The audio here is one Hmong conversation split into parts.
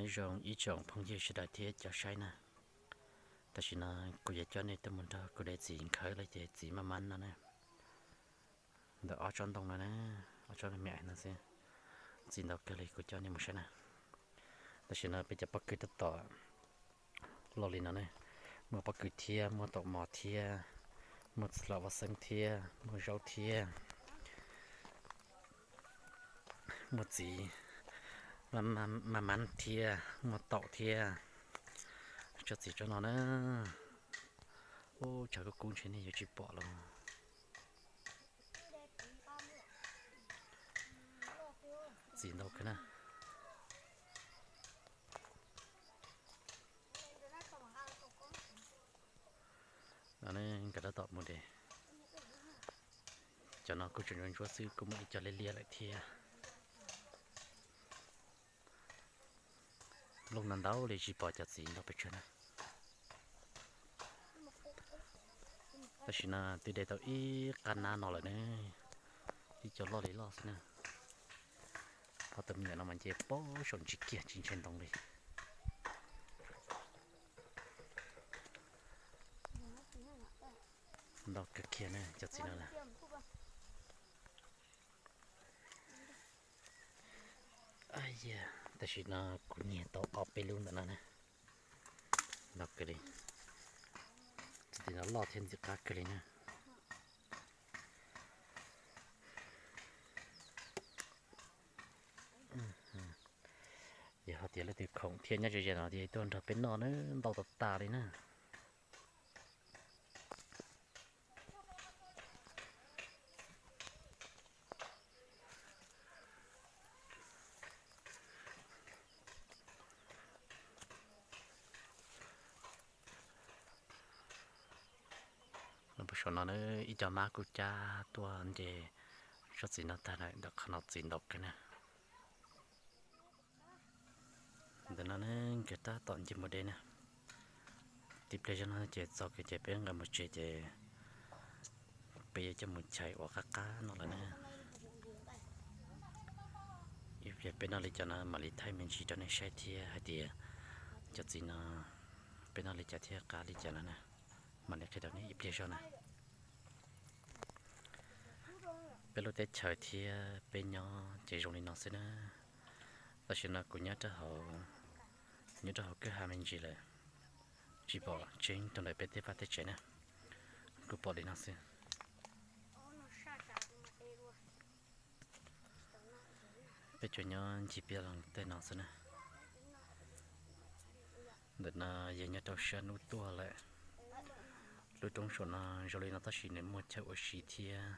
Nyob zoo ib tsoom phooj ywg sawv daws thiab cov saib na. Tam sim no kuv yuav coj nej tuaj mus nrog kuv de txiv nkhawv los ces txiv maj mab no na. Ntawm ob tsob ntoo no na, ob tsob me me no xwb. Txiv ntau kawg li, kuv coj nej mus saib na. Tam sim no peb cov pob kws tab tom loj li no ne. Muaj pob kws thiab, muaj taum mos thiab, muaj txiv hlau vaj xeeb thiab, muaj zaub thiab, muaj txiv maj mab thiab, muaj taum thiab. Tsob txiv tsob no na, ub, tshav kub kub ntshe nej yuav tsis pom los. Txiv ntau kawg na. No ne, nkawd tab tom mus de. Cov no kuj tseem ntsuab ntsuab xwb, kuj muaj ib co liab liab lawm thiab. Looj no ntau li tsis pom cov txiv ntau pes tsawg na. Tam sim no twb de tau ib qab nab no lawm ne, ib co loj li loj xwb na. Ho tus me nyuam no mas nce pob saum ntsis kiag tsis ntshai ntoo li. Ntau kawg kiag na cov txiv no lawm. Tam sim no kuv nyiag tau ob peb lub ntawm no na. Ntau kawg li. Txiv no loj thiab ntxim qab kawg li na. Yog hais tias leej twg khoom thiab nyob ze ze no ces tuaj nrog peb noj na, ntau tas tas li na. Puag saum no ib co mab kuj cab tuaj nce tsob txiv no tag lawm, ntawm qhov no txiv ntau kawg na. Ntawm no ne, nkawd tab tom nce mus de na. Tib pliag zog no ces txog ces peb nqa mus tsev ces peb yuav coj mus chais ua qab qab noj lawm na. Ib pliag peb noj li cas no mam li thaij me ntsis rau nej saib thiab hais tias cov txiv no peb noj li cas thiab qab li cas no na. Mam li qhia rau nej ib pliag zog na. Peb lub teb chaws thiab peb nyob ces zoo li no xwb na. Tam sim no kuv nyob rau hauv, nyob rau hauv kwj ha me ntsis lawm, tsis pom tseeb rau ntawm peb tej vaj tej tsev na, kuj pom li no xwb. Peb tsuas nyob ncig peb tej no xwb na. Ntawm no yog nyob rau sab hnub tuaj lawm. Lub roob saum no zoo li no tab sis nws muaj chaw ua si thiab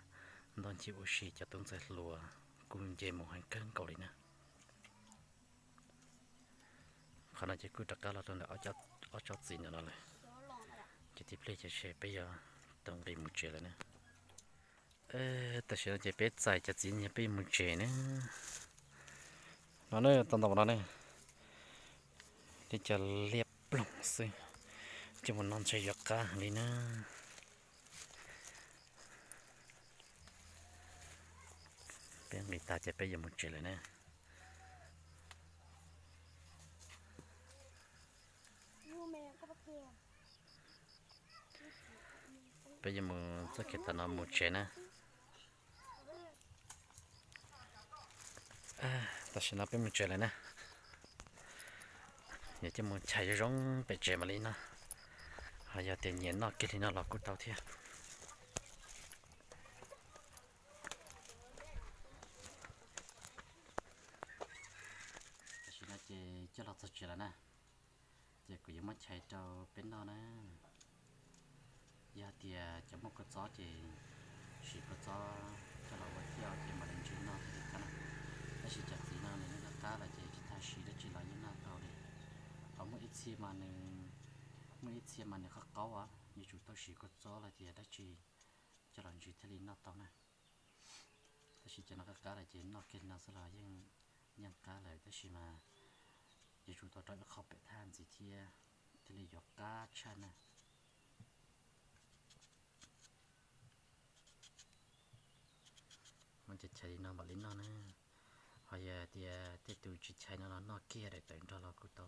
ntoj ncig ua si, cov tub ntxhais hluas kuj nce mus heev kawg nkaus li na. Qhov no ces kuj rov qab los rau ntawm ob tsob txiv ntawm no lawm. Ces tib pliag ces peb yuav tau nqis mus tsev lawm na. Tam sim no ces peb txais cov txiv no peb mus tsev na. No ne, tau ntau no ne, tej cov liab ploog xwb, coj mus noj ntshe yuav qab heev li na. Peb nqis tas ces peb yuav mus tsev lawm na. Peb yuav mus txoj kev tom no mus tsev na. Tam sim no peb mus tsev lawm na. Yog coj mus chais zoo zoo pem tsev mam li noj, ho yog tias nyiam noj kiag li no los kuj tau thiab. Tam sim no ces coj los txog tsev lawm na, ces kuv yuav muab chais rau peb noj na. Yog hais tias cov muaj kua txob ces siv kua txob coj los ua thiab ces mam li ntsw noj thiaj li qab na. Tab sis cov txiv no nws yeej qab qab lawm ces tsis tas siv dab tsi los yeej noj tau li. Ho muaj ib txhia mas nws, muaj ib txhia mas nws qab qaub os, yuav tsum tau siv kua txob los tias dab tsi coj los ntsw thiaj li noj tau na. Tab sis cov no qab qab lawm ces noj kiag no xwb los yeej yeej qab lawm, tab sis mas yuav tsum tau rau ib qho pem thaj ntxiv thiab thiaj li yuav qab tshaj na. Muab chais chais li no mam li noj na. Ho yog tias tej tus tsis chais no los noj kiag daim tawv nrog los kuj tau.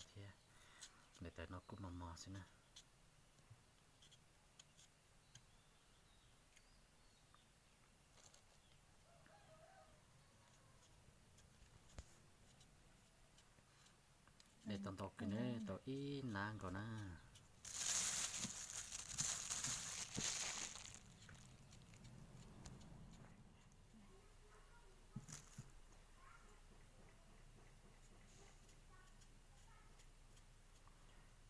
na. De tau ntau kawg ne, tau ib nab nkaus na.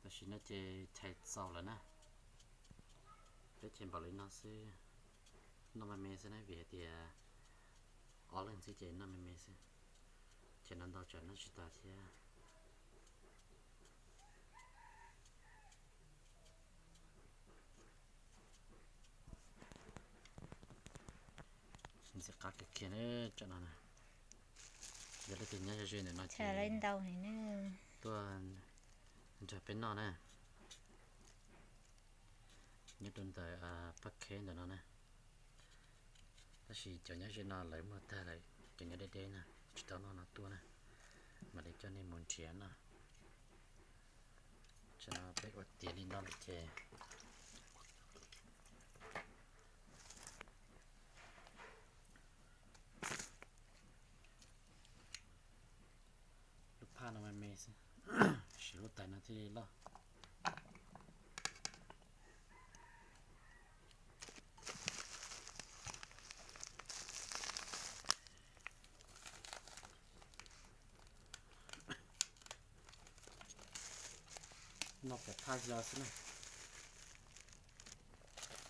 Tam sim no ces chais txaus lawm na. Peb chais npaum li no xwb, noj me me xwb na, vim hais tias ob leeg ntxiv ces noj me me xwb, chais ntau ntau tsam noj tsis tas thiab. Ntxim qab kiag kiag na, tsam no na. Yog leej twg nyob ze ze ntawm no ces tuaj nrog peb noj na. Nyob rau ntawm Paj Kheb ntawm no na. Tab sis cov nyob ze no lawv muag tag lawm, cov nyob deb deb na, tsis tau noj no tuaj na. Mam li coj nej mus nrhiav noj. Tsam no peb ua tiav li no lawm ces lub phaj no me me xwb, siv lub tais no thiaj li loj. Noj pem thaj yog xwb na,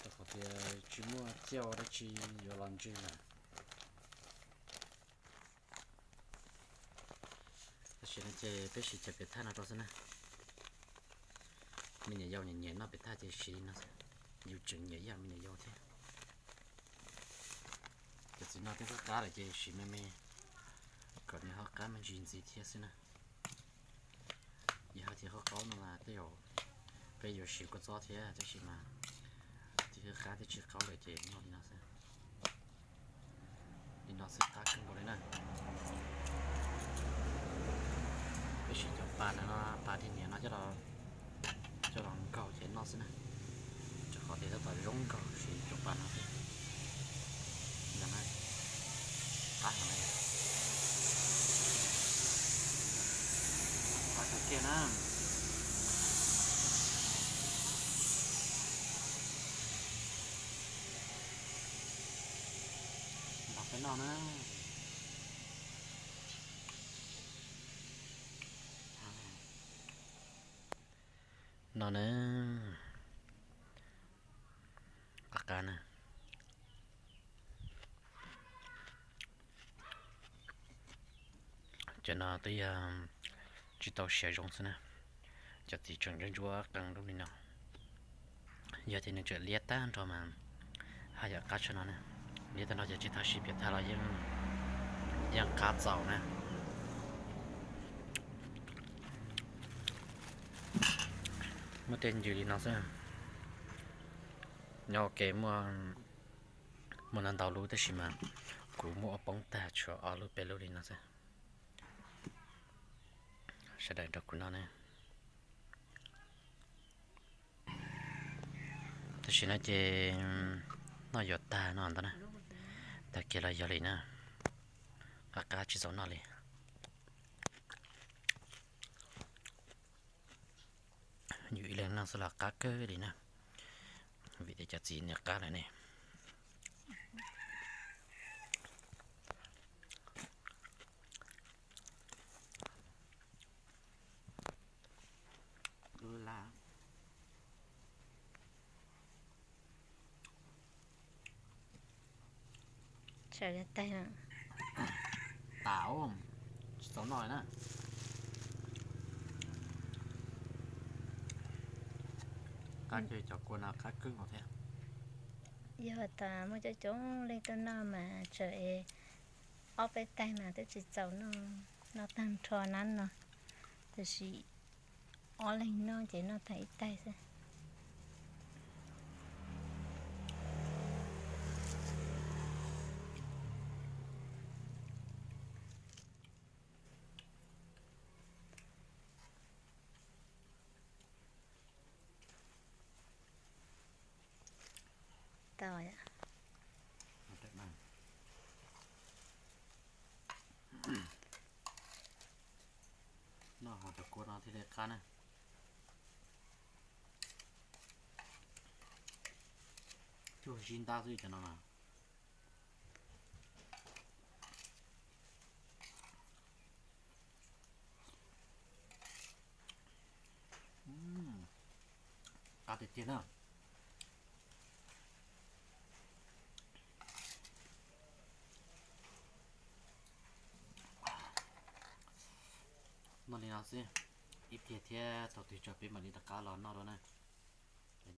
rau qhov tias tsis muaj ciaj ua dab tsi yuav los ntsws lawm. Tam sim no ces peb siv cov pem thaj no rau xwb na. Me nyuam yaus nyiam nyiam noj pem thaj ces siv li no xwb. Yus tseem nyiam ib yam me nyuam yaus thiab. Cov txiv no twb qab qab lawm ces siv me me kom nws ho qab me ntsis ntxiv thiab xwb na. Yog hais tias qaub qaub no mas tej zaum peb yuav siv kua txob thiab, tab sis mas twb qab twb tsis qaub lawm ces noj li no xwb. Li no xwb qab kawg nkaus li na. Peb siv cov pas no, pas dig niam no coj los nkaug ces noj xwb na. Rau qhov tias tab tom zoo nkaug siv cov pas no xwb. Qab heev, qab kawg kiag na. Nrog peb noj na. No na, qab qab na. Cov no twb yog tsis tau siav zoo xwb na. Cov txiv tseem ntsuab ntsuab qees lub li no. Yog tias nws tseem liab tag nrho mas haj yam qab tshaj no na. Liab tag nrho ces tsis tau siv pem thaj los yeej qab txaus na. Muaj tej ncws li no xwb. Nyob ua ke muaj ntau ntau lub tab sis mas kuv muab ua poob tag tshuav ob lub peb lub li no xwb. Sawv daws nrog kuv noj ne. Tam sim no ces noj yuav tag no ntag na. Tag kiag los yog li na. Qab qab tsis txaus noj li. Yus ib leeg noj xwb los qab kawg li na, vim tias cov txiv nws qab lawm ne. Tau, tsis txaus noj na. Qab kiag cov kua no qab kawg nkaus thiab. Yog tas muaj coob coob leej tuaj noj mas tsawm es ob peb taig mas twb tsis txaus noj, noj tag nrho nab no. Tab sis ob leeg noj ces noj tag ib taig xwb. Noj hauv cov kua no thiaj li qab na. Cuag zib ntab xwb cov no mas. Qab tiag tiag na. Noj li no xwb, ib pliag thiab thaum twg tso peb mam li rov qab los noj dua na.